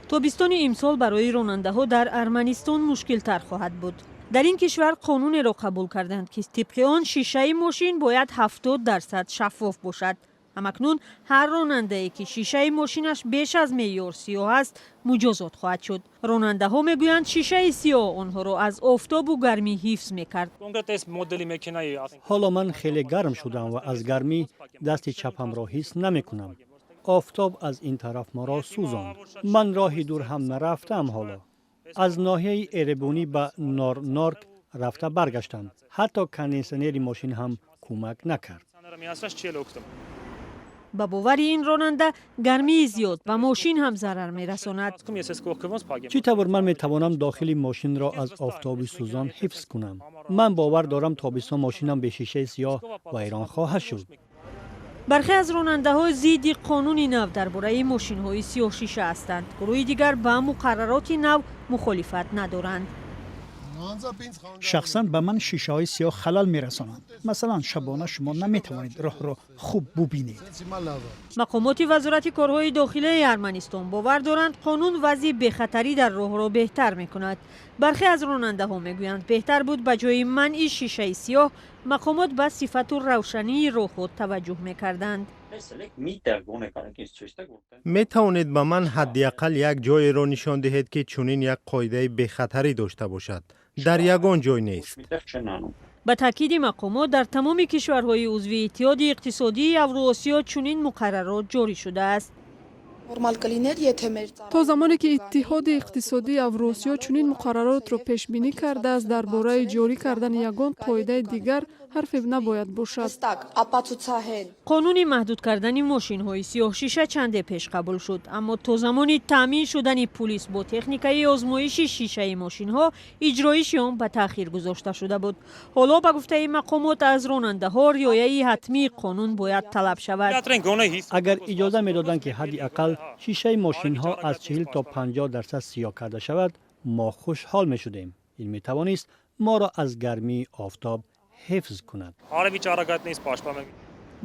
Тобистони имсол барои ронандаҳо дар Арманистон мушкилтар хоҳад буд. Дар ин кишвар қонунеро қабул карданд, ки тибқи он шишаи мошин бояд 70% шаффоф бошад. Ҳамакнун ҳар ронандае, ки шишаи мошинаш беш аз меъёр сиёҳ аст, муҷозот хоҳад шуд. Ронандаҳо мегӯянд, шишаи сиёҳ онҳоро аз офтобу гармӣ ҳифз мекард. Ҳоло ман хеле гарм шудам ва аз гармӣ дасти чапамро ҳис намекунам. Офтоб аз ин тараф маро сӯзонд. Ман роҳи дур ҳам нарафтаам. Ҳоло аз ноҳияи Эребунӣ ба Нор Норк рафта баргаштам. Ҳатто кондитсионери мошин ҳам кӯмак накард. Ба бовари ин ронанда, гармии зиёд ба мошин ҳам зарар мерасонад. Чӣ тавр ман метавонам дохили мошинро аз офтоби сӯзон ҳифз кунам? Ман бовар дорам, тобистон мошинам бе шишаи сиёҳ вайрон хоҳад шуд. Бархе аз ронандаҳо зидди қонуни нав дар бораи мошинҳои сиёҳшиша ҳастанд. Гурӯҳи дигар ба муқаррароти нав мухолифат надоранд. Шахсан ба ман шишаҳои сиёҳ халал мерасонанд. Масалан, шабона шумо наметавонед роҳро хуб бубинед. Мақомоти Вазорати корҳои дохилаи Арманистон бовар доранд, қонун вазъи бехатарӣ дар роҳро беҳтар мекунад. Бархе аз ронандаҳо мегӯянд, беҳтар буд ба ҷои манъи шишаи сиёҳ мақомот ба сифату равшании роҳҳо таваҷҷӯҳ мекарданд. Метавонед ба ман ҳадди ақал як ҷоеро нишон диҳед, ки чунин як қоидаи бехатарӣ дошта бошад? Дар ягон ҷой нест. Ба таъкиди мақомот, дар тамоми кишварҳои узви Иттиҳоди Иқтисодии Авруосиё чунин муқаррарот ҷорӣ шудааст. То замоне ки Иттиҳоди Иқтисодии Авруосиё чунин муқарраротро пешбинӣ кардааст, дар бораи ҷорӣ кардани ягон қоидаи дигар ҳарфе набояд бошад. Қонуни маҳдуд кардани мошинҳои сиёҳшиша чанде пеш қабул шуд, аммо то замони таъмин шудани пулис бо техникаи озмоиши шишаи мошинҳо, иҷроиши он ба таъхир гузошта шуда буд. Ҳоло, ба гуфтаи мақомот, аз ронандаҳо риояи ҳатмии қонун бояд талаб шавад. Агар иҷоза медоданд, ки ҳадди ақал шишаи мошинҳо аз 40 то 50% сиёҳ карда шавад, мо хушҳол мешудем. Ин метавонист моро аз гармии офтоб ҳифз кунад.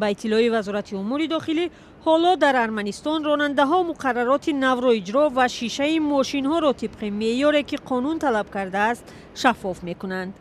Ба иттилои Вазорати умури дохилӣ, ҳоло дар Арманистон ронандаҳо муқаррароти навро иҷро ва шишаи мошинҳоро тибқи меъёре, ки қонун талаб кардааст, шаффоф мекунанд.